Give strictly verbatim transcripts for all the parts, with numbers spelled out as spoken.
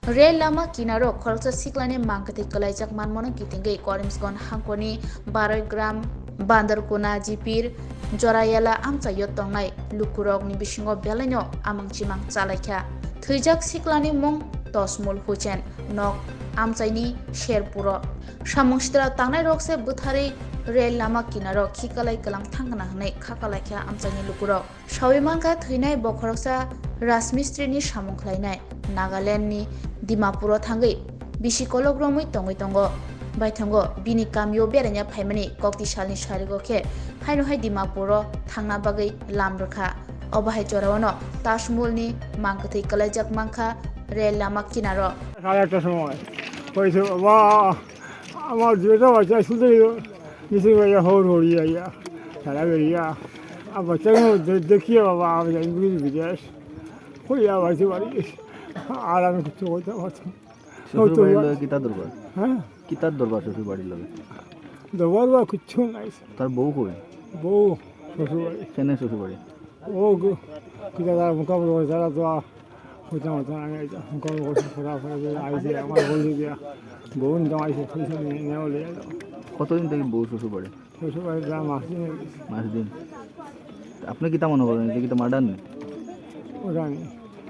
Rail lama kinaro khoroksa siklani mangkwthwi kwlaijak manmano kitingwi Karimganj hangkoni Baroi gram Bandarkona G P-r Jorayala amchaio tongnai lukurokni bisingo belaino amang chimang chalaikha. Thwijak siklani mung Tosmul Hussain, nok amchaini serpuro. Samung sitra tangnairokse bwtharwi rail lama kinaro khikalai kwlang thangkna hwnwi khakalaikha amchaini lukurok. Sawi mankha thwinai bo khoroksa rajmistrini samung khlainai Nagalandni Dimapuro thangwi bisi kolok romwi tongwi tongo. Baithongo bini kamio beraina phaimani kokti salni sarigo khe haino hai Dimapuro thangna bagwi lam rwkha. Obo hai joraono Tosmulni mangkwthwi kwlaijak mankha rail lama kinaro. সাড়ে আটটার সময় কইছে, "বাবা, আমার দুইটা বাচ্চা স্কুল থেকে নিচে গিয়া হৌর হৌরি আইয়া, খেলা বেরিয়া, আর বাচ্চাগুলো দে-, দেখিয়ে বাবা, আমি জানি বুঝি বিদেশ, কই আর বাড়িতে বাড়ি, আর আমি কিছু করতে পারতাম।" শ্বশুর বাড়ির লগে কিতা দরবার? হ্যাঁ? কিতার দরবার শ্বশুর বাড়ির লগে? দরবার বা কিচ্ছু নাই। তার বউ কই? বউ শ্বশুর বাড়ি। কেনে শ্বশুর বাড়ি? ও গো, কিতা তারা মোকাবিলা করে, তারা তো আ-, হইতাম হইতাম, আমি আইতাম, মোকাবিলা করে, ফোরা ফোরা করে আইছে, আমার বউ দিয়া, বউ নিতাম আইছে, পয়সা নিয়ে নেওয়া লিয়ে যাও। কতদিন থেকে বউ শ্বশুর বাড়ি? শ্বশুর বাড়ি যা মাস দিন হয়ে গেছে। মাস দিন। আপনি কিতা মনে করেন, এটা কিতা মার্ডার নি? ওটা আমি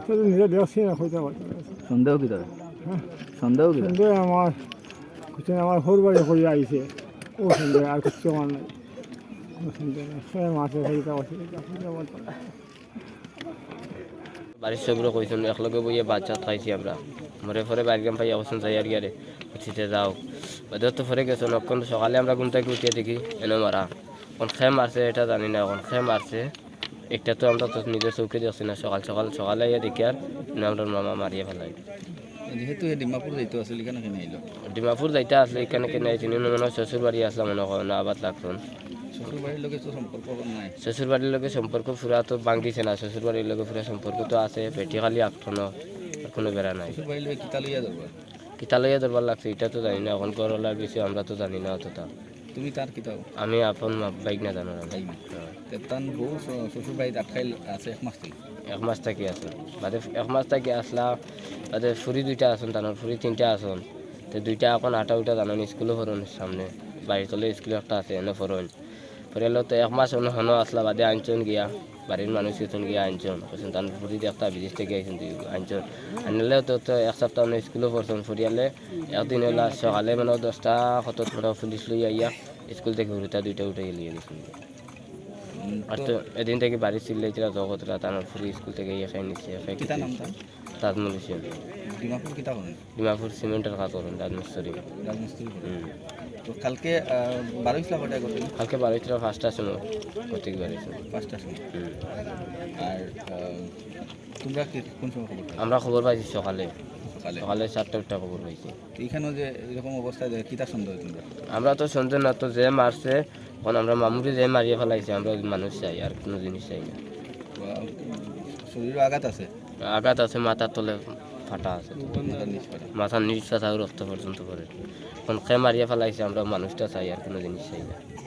তো নিজে দেখছি না, হইতে পারছে না। সন্দেহ কিতা? হ্যাঁ? সন্দেহ কিতা? সন্দেহ আমার, কিছু না, আমার হৌর বাড়ি হয়ে আইছে, ও সন্দেহ, আর কিচ্ছু আমার নাই। ও সন্দেহ নাই। সে মাসে হইতে পারছে না, হইতে পারছে না। বাড়ির সবরে কইছইন, একলগে বইয়া ভাত চাত খাইছি আমরা। মরে পরে বাড়ির গাম পাইয়া কইছইন, "যাই আর গিয়া রে, উঠিতে যাও।" বাদে তো পরে গেছইন, অখন সকালে আমরা ঘুম থাকি উঠিয়া দেখি, এনো মারা। অখন খে মারছে, এটা জানি না, অখন খে মারছে। একটা তো আমরা তো নিজের চোখে দেখছি না, সকাল সকাল, সকালে আইয়া দেখি আর, না, আমরার মামা মারিয়া ফেলাই। যেহেতু এ ডিমাপুর যাইতো আছিল, এখানে কেন আইলো? ডিমাপুর যাইতা আসলে এখানে কেন আইছে? ইনো মনে হয় শ্বশুর বাড়ি আসলাম, মনে হয় না আবার লাগতন। শ্বশুর বাড়ির লগে তো সম্পর্ক নাই। শ্বশুর বাড়ির লগে সম্পর্ক পুরা তো ভাঙিছে না, শ্বশুর বাড়ির লগে পুরা সম্পর্ক তো আছে, বেটি খালি আটকানো, আর কোনো বেড়া নাই। শ্বশুর বাড়ির লগে কিতা লইয়া দরবার? কিতা লইয়া দরবার লাগছে, এটা তো জানি না, অখন ঘরওয়ালার বিষয়ে আমরা তো জানি না অতটা। তুমি তার কিতা? আমি আপন মা-, ভাইগ্না জানো না। ভাইগ্না। হ্যাঁ। তে তান বউ শ-, শ্বশুর বাড়িত আটকাইল আছে এক মাস থাকি? এক মাস থাকি আছে। বাদে এক মাস থাকি আসলা, বাদে ফুরি দুইটা আছইন, তানর ফুরি তিনটা আছইন। তে দুইটা অখন আটা উটা জানইন, স্কুলো পড়ইন সামনে। বাড়ির তলে স্কুল একটা আছে, এনো পড়ইন। পড়িয়ালে তো এক মাস অনো হনো আসলা, বাদে আনছইন গিয়া। বাড়ির মানুষ গেছইন গিয়া আনছইন। কইছইন, তান ফুরি দেখতা বিদেশ থাকি আইছইন তুই, আনছইন। আনলে তো, তো এক সপ্তাহ অনো স্কুলো পড়ছইন, পড়িয়ালে একদিন অইলা সকালে মানে দশটা কত পুলিশ লইয়া আইয়া স্কুল থাকি হুরুতা দুইটা উঠাইয়া লইয়া গেছইন। উম, আর তো তো এদিন থাকি বাড়ি চিল্লাইছিলা, জগতরা, তানর ফুরি স্কুল থাকি ইয়ে খাই নিছে, খাই কিতা নিছে। নাম তার? তাজমল হোসেন। ডিমাপুর কিতা করেন? ডিমাপুর সিমেন্টর কাজ করেন, রাজমিস্ত্রি। রাজমিস্ত্রি করেন। হুম। তো কালকে, আহ, বারইছিলা কটায় করতে? কালকে বারইছিলা পাঁচটার সময়, প্রত্যেক বারইছিলা। পাঁচটার সময়। হুম। আর, আহ, তোমরা কি, কোন সময় খবর পাইছো? আমরা খবর পাইছি সকালে। সকালে? সকালে সাতটা আটটা খবর পাইছি। তো এখানে যে এরকম অবস্থায় যে কিতা সন্দেহ তোমরা? আমরা তো সন্দেহ না, তো যে মারছে, অখন আমরা মামুরে যে মারিয়া ফেলাইছে, আমরা মানুষ চাই, আর কোনো জিনিস চাই না। বা, উম, শরীরও আঘাত আছে? আঘাত আছে, মাথার তলে ফাটা আছে। মাথার নিচ ফাটা? মাথার নিচ ফাটা, রক্ত পর্যন্ত পড়ে। অখন খে মারিয়া ফেলাইছে, আমরা মানুষটা চাই, আর কোনো জিনিস চাই না।